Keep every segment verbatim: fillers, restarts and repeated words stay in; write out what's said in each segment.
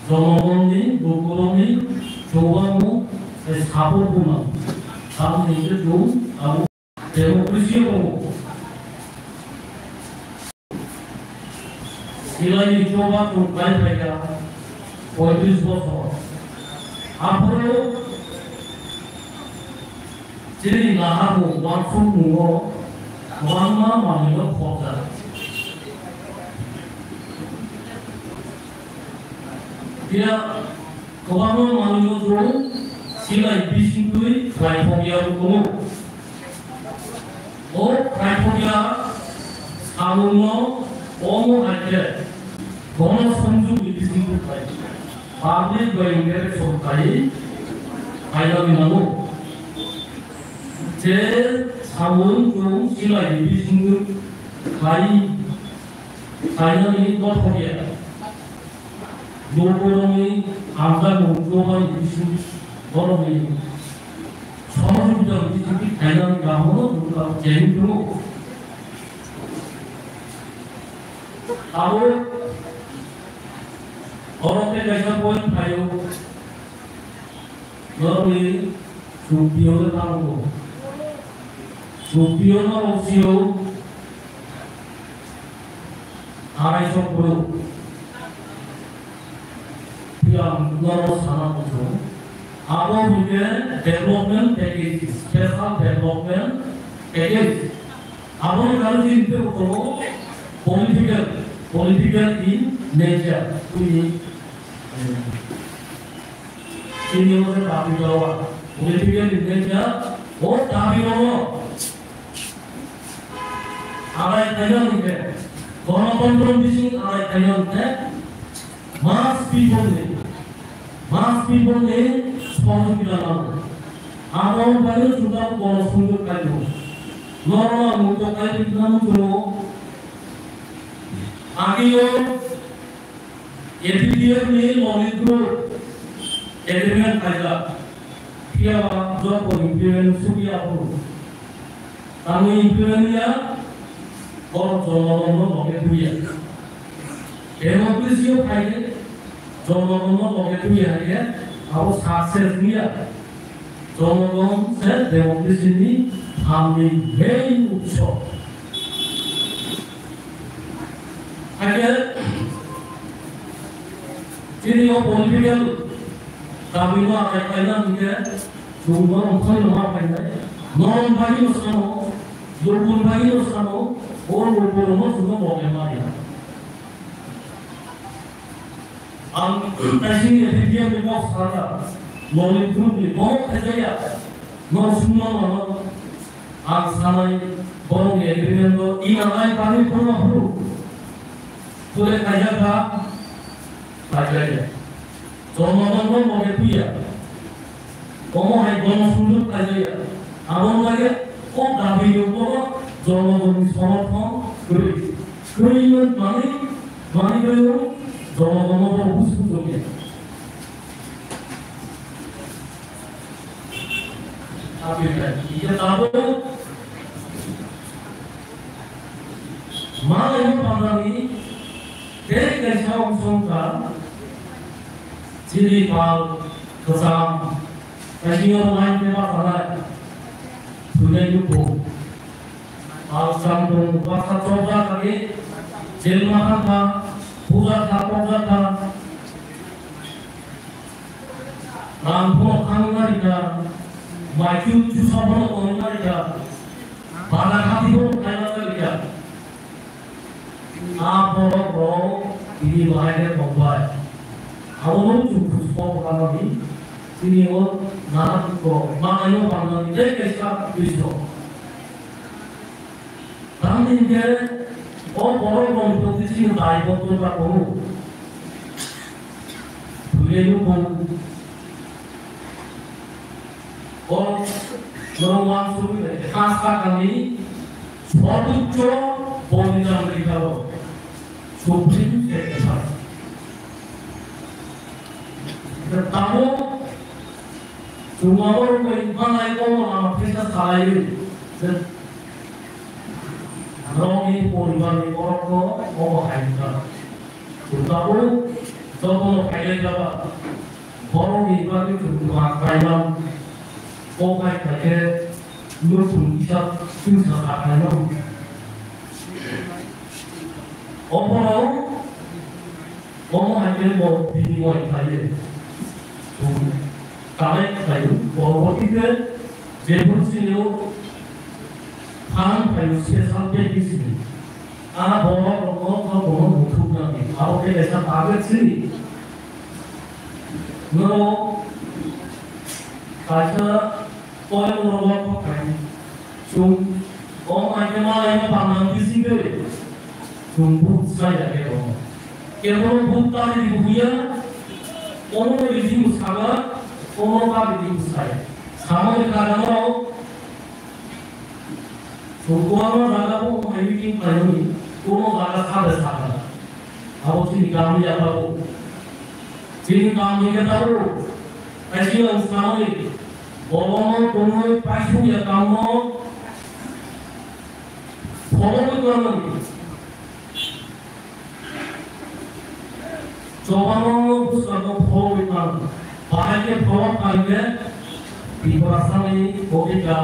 Jonogonni, Gokuroni, Chobamo, Sapo Buma. Tamni Jung, Abu, Democracy Buma. Silai ni choba chung kai phaikha poitris bosor. Aphuru chini naharmung wansukmungo kwbangma manwino khobjak. Phiya kwbangma manwino chung silai bisingtwi khlai phobya tongo. O khaithokya samungno omo hai khe gono songjukni bisingo khai public bai interaction khai khainani nango. Je samung chwng silaini bisingo khai khainani dothokya. Lukurokni hamjakmung chobani bising borokni sohojogita bising khainani kahamno chwng tabuk chengwi tongo. Abo oro tei kaisa point phaio. Norokni chukpio le tamo. Chukpio norok sio arai sok bro. Phiya norok sana muchung. Abo hwnkhe development package, special development package. Aboni karon chini tei tongo political, political in nature. Chini, chini o je dabi dawa, political in nature, o dabi dawa. Arai khaina hwnkhe, gonotontro bising arai khaina hwnkhe, mass people ni, mass people ni sohojogita nango. Abo bai chwng tabuk bono sumjok khaio. Norok ang muitok khai rwna muchungo. Agio A P D F ni Lalitpur agreement khaijak. Phiya ba joto implement sukya phuru. Tamo implement ya, borok jonogon no loge tuya. Democracy o phai khe jonogon no loge tuya hai khe abo success wngya. Jonogon se democracy ni phan ni main utso. Hai khe chini o political dabi no akai khaina hwnkhe chwng norok thani ma khainai. Norok bagwi no sano, Lubun bagwi no sano, o Lubun no chwng no loge maya. Ang kaising A P D F ni kok sana, Lalitpur ni kok khaijaya, no sumno mano. Ang sanai borok ni agreement o ina nai bani phano phuru. Tole khaijak ba, khaijaya. Jonogon no loge tuya. Omo hai gono sumjok khaijaya. Aboni bagwi o dabi ni borok jonogonni somorthon kwrwi. Kwrwi wng manwi, manwi kwrwi wng jonogonna borok buj buj wngya. Aboni bagwi tabuk Malaino pandani tei kaisa ongsong kha, chini pal kwcham, kaisingno line tei bachalai thwinai nukhung. Pal kwcham tong baksa chopjak kha khe, jelma thang kha, puja kha, tokjak kha. Rang phano thangna rikha, maichu chusa phano tongna rikha, bana khati phano khaina rikha. A borok rok tini bahai khe tongbai. Abono chwng buji kok rwnani tini o nana kok manai no pangnani tei kaisa bisok. Tamni hwnkhe o borok rokni proti chini daibotto ta tongo. Thwinai nukhung. O norok uansugwi bai kha sakani sobucho bolidan rikha o Supreme Sacrifice. Tabuk chwng abo rwgwi manai komo lama khaisa salaiwi je norokni poribarni borokno omo hai wngkha. Chwng tabuk Jotono phailai baba, borokni bagwi chwng twma khlaimang, kok hai khaikhe nukhung kisa twisa sa khlaimang. Oborok omo hai khe bo binimoi khlaiwi chwng connect khlaio, borok khe jephuru chini o phan khlaio special package ni. A borok rokno jotono muthupnani, abo khe kaisa target sini. Norok kaisa toimungrok kok khai chwng o maikhe malaino pangna bisingtwi chwng buj chaya khe bo. Kebono buj tari di buya, ono rijing saba, ono tari di saya. Samani kagamao Songkwaro jaga bo hai meeting khlaimani, kono jaga sabe sakha. Abo chini kami ya tabo. Chini kami ya tabo. Kaisi ang samani, bobono tongwi paisuk ya kamo, follow klamani. Chobano bwskango phologwi thango. Bahai khe pholok khaikhe Tiprasani bodika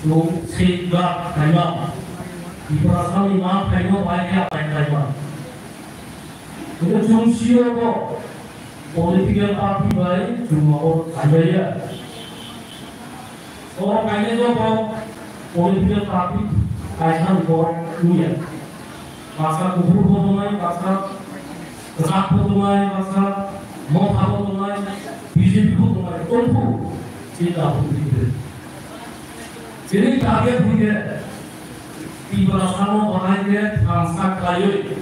chwng safeguard khaima. Tiprasani ma khaino bahai khe apai khaima. Hwnkhe chwng sio bo political party bai chwng abo khaijaya. Oro kainai joto political party kaisa ni borok wngya. Baksa kuphur bo tongnai, baksa kwchak bo tongnai, baksa motha bo tongnai, B J P bo tongnai, tongkhu chini tabuk twi twi. Chini target hwnkhe Tiprasano bahai khe thansa khlaiwi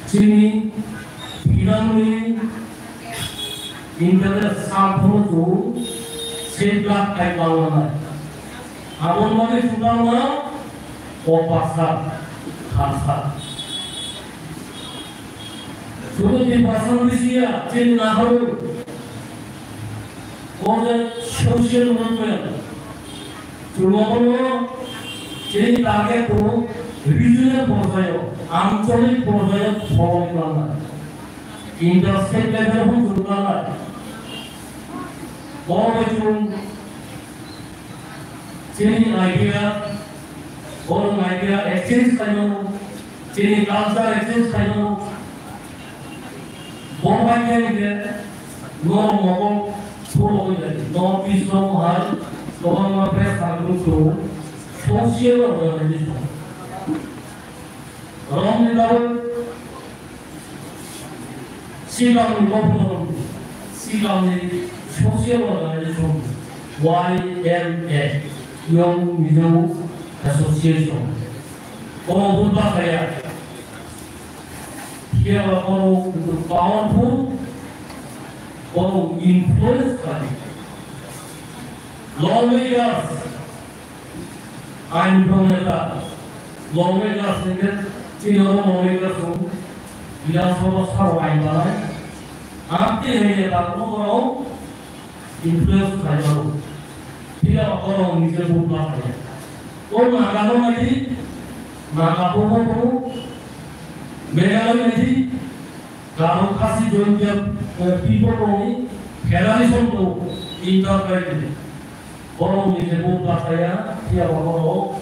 chini freedom ni interest sal phuru tu safeguard khai palnai. Aboni bagwi chwng tamo kok baksa, thansa. Sudu Tiprasa ni bisi ya, chini naharwi. Kok social movement. Chwng abono chini target to regional porjayo, ancholik porjayo follow khlana. Interstate level bo chwng khlana. Bo bai chwng chini idea, borok idea exchange khlaimano, chini culture exchange khlaimano. Bo bai khe hwnkhe norok mokol phulogwi lai. North East rok hai kwbangma press conference tongo. Social organization. Romni bagwi Shillongni governor, Shillongni social organization Y M A, Young Mizo Association. Kono buddha kaya. Phiya ba borok powerful, borok influence khlai. Lawmakers, ain proneta, lawmakers hwnkhe chini oro lawmakers rok Bidhan Sabha saro ain banai. Amtwi hai neta borok influence khlai mano. Phiya ba borok nijor vote ma khlaiya. O Naga no naidi, Naga bo bo bo, Meghalaya naidi, Garo Khasi Jaintia, eh, people rokni federation to interfere khlai. Borokni je vote ma khlaiya, phiya ba borok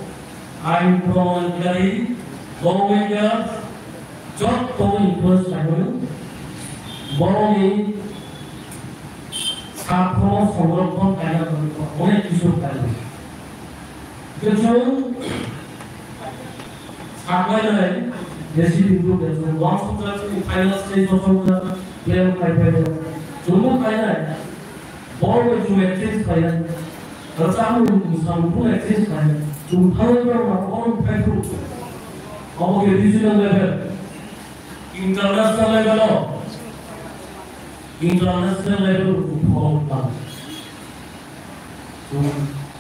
ain pronoyonkarí, lawmakers, jotto influence khlai mano. Borokni sakno songrokhon khaina bagwi onek kisu khlai mano. Khe chwng saklainai, J C B group de chwng uansukjak, chini final stage o sokjak, plan khai phaio. Chwngbo khainai, borok bai chwng exchange khainai. Rwchapmung, mwsamung phuru exchange khainai. Chwng thangnai borok rok phai phuru. Obo khe regional level, international level o, international level o chwng follow khlai.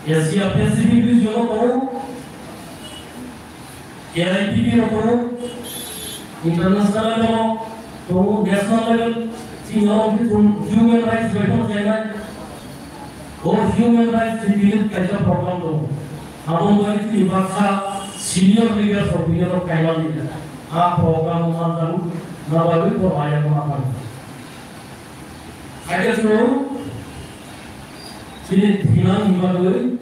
Asia Pacific region o tongo, A I P P o tongo, international level o tongo, national level, chini oro khe chwng human rights bai phano khainai. O human rights ni unit kaisa program tongo. Abo wngkha chini baksa senior leaders rok bini oro kailainai. A program o manjago. Nabagwi bo raya ma khan. Haikhe chwng chini thwinani bagwi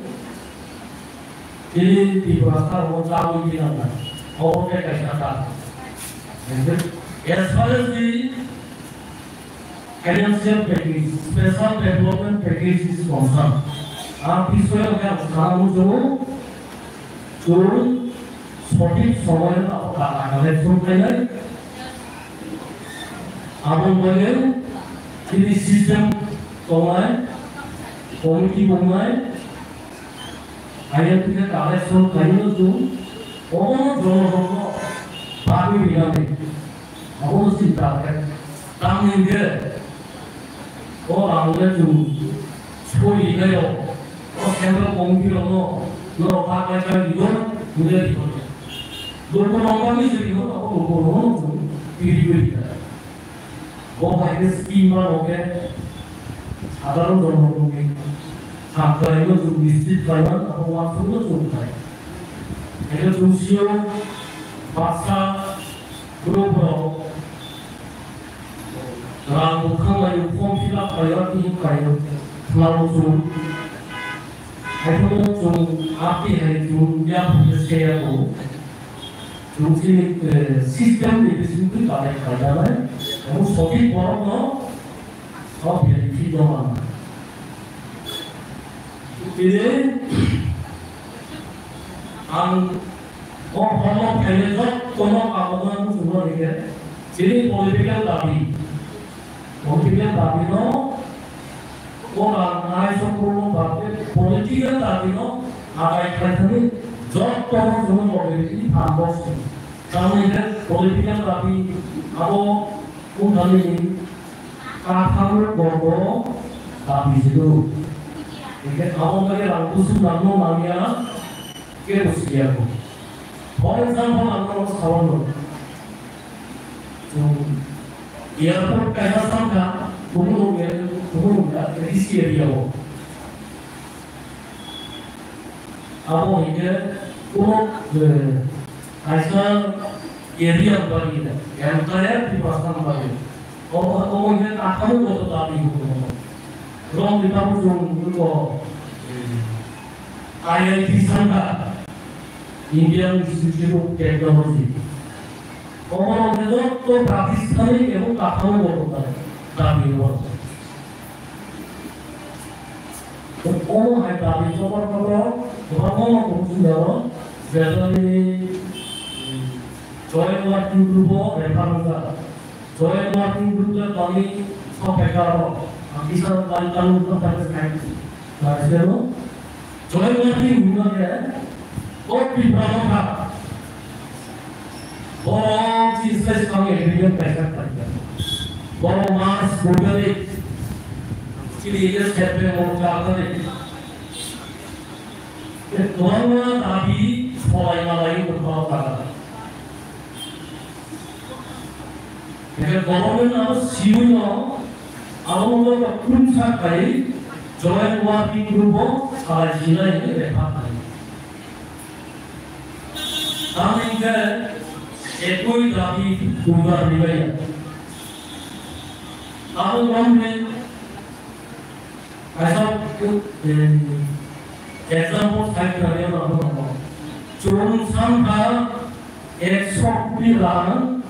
chini Tiprasa rok chawi thinang na. Obo khe kaisa ta. As far as the financial package, special development package is concerned, ang bisoyo khe ang sana muchungo, chwng sothik somoyo abo data collection khainai, abo bagwi chini system tongnai, committee tongnai, identity collection khainai chwng, obono jono jono bagwi rinani. Abono sinta khe, tamni hwnkhe o rang le chwng soi rinai rok, o central committee rokno norok ta khlai khlai rigo, hwnwi rigo. Luku rok bagwi se rigo, abo luku rokno chwng tiri tiri rikha. Bo hai khe scheme mano khe sadharon jono rokni hamkraino chwng nischit khlaiman, abo uansukno chwng khlai. Hai khe chwng sio baksa group rok rang bwkhang laio, form fill up khlaio, tini khlaio, khlao chwng. Haiphano chwng aphi hai chwng yaphi se yago. Chwng chini, eh, system ni bisingtwi balai khlaijanai. Abo sothik borokno o benefit no manna. Tini ang o horo phainai jottono kagojan muchungma rikhe chini political dabi. Political dabi no o rang nai sokro no ba political dabi no adai khlaithani jottono chwng political phan box. Tamni hwnkhe political dabi abo wngthani katham borok dabi jilo. Hwnkhe abo wngkha khe rang kusum rang no manya. Kebo siya ko. For example, ang norok sawan no. Chwng airport kaisa sangkha, kumun nung, kumun nung ya, A D C area o. Abo hingke kuno, eh, kaisa area bagi da, entire Tiprasa bagi. Obo, obo hingke kathamo joto dabi hukumo. Rong ni tabu chwng ko, eh, I I T sangkha, Indian Institute of Technology. Obo rok ni joto pratisthanik ebong kathamo joto dabi hukumo. Omo hai dabi kotor kotor kwbangma no tong sini aro, jesa ni joint working group o refer wngjak. Joint working group le tongwi sok phaikha aro, ang kisa tang tang wngkha khe sai. Joint working group no khe o Tipra no kha. Borok chini slai swkang agreement kaisa khlaijak. Borok March dui tarikh chini je September char tarikh. Kwbangma dabi solai malai wngkha o jaga. Hingke government abo siwi no abo no kwrwngsa khai joint working group o salai sinai hwnwi refer khlai. Tamni hingke ekoi dabi tungda rwmaya. Abo wngkhe kaisa, eh, example sai khlaiya abo tongo. Chwng sankha ekso koti rang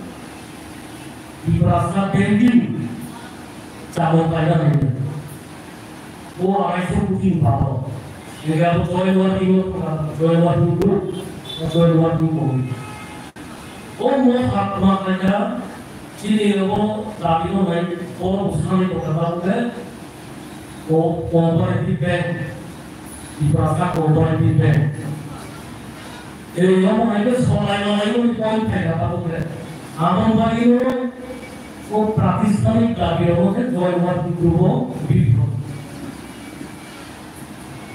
Tiprasa banking chalo kaina nai. O arai song kuching paro. Ega bo joy working o thangkha, joy working group, joy working committee. O mo hak ma kaita chini o dabi no nai, o mo sani ko kata ko ke, o cooperative bank, Tiprasa cooperative bank. Ei, omo hai khe solai malai mani point thai kha tabuk le. Abo bagwi no o pratisthanik dabi omo khe joy working group o bipro.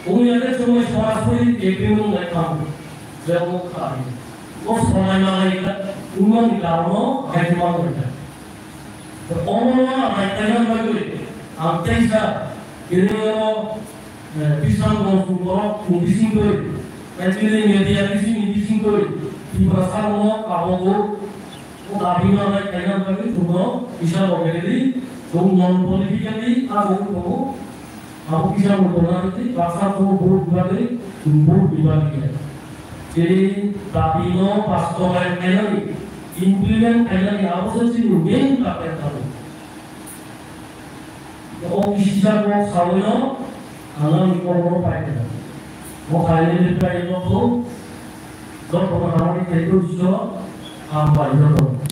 Uni age chumui sorasori agreement lai kha. Je omo kha. O solai malai kha, umani karono hai khe ma kha. Omo no ang nai kaiman bagwi, ang teisa, ini o, eh, bisang dong sung borok, kung bising doi, eh, chini media bising ni bising doi, Tiprasa no kabogo, Dabi no lai kainan bagwi chwngno kisa bo khaidi, chwng non politically abo wngkho, abo kisa bo tongna rwdi, baksa chwng vote bagwi, chwng vote ni bagwi khe. Chini dabi no bastobayan khainani, implement khainani abo se chini main target abo. O kisa bo sawi no, ang ani kokno pai khe. Mo khainani pai no to, jotono hamari khe to iso, ang pai no to.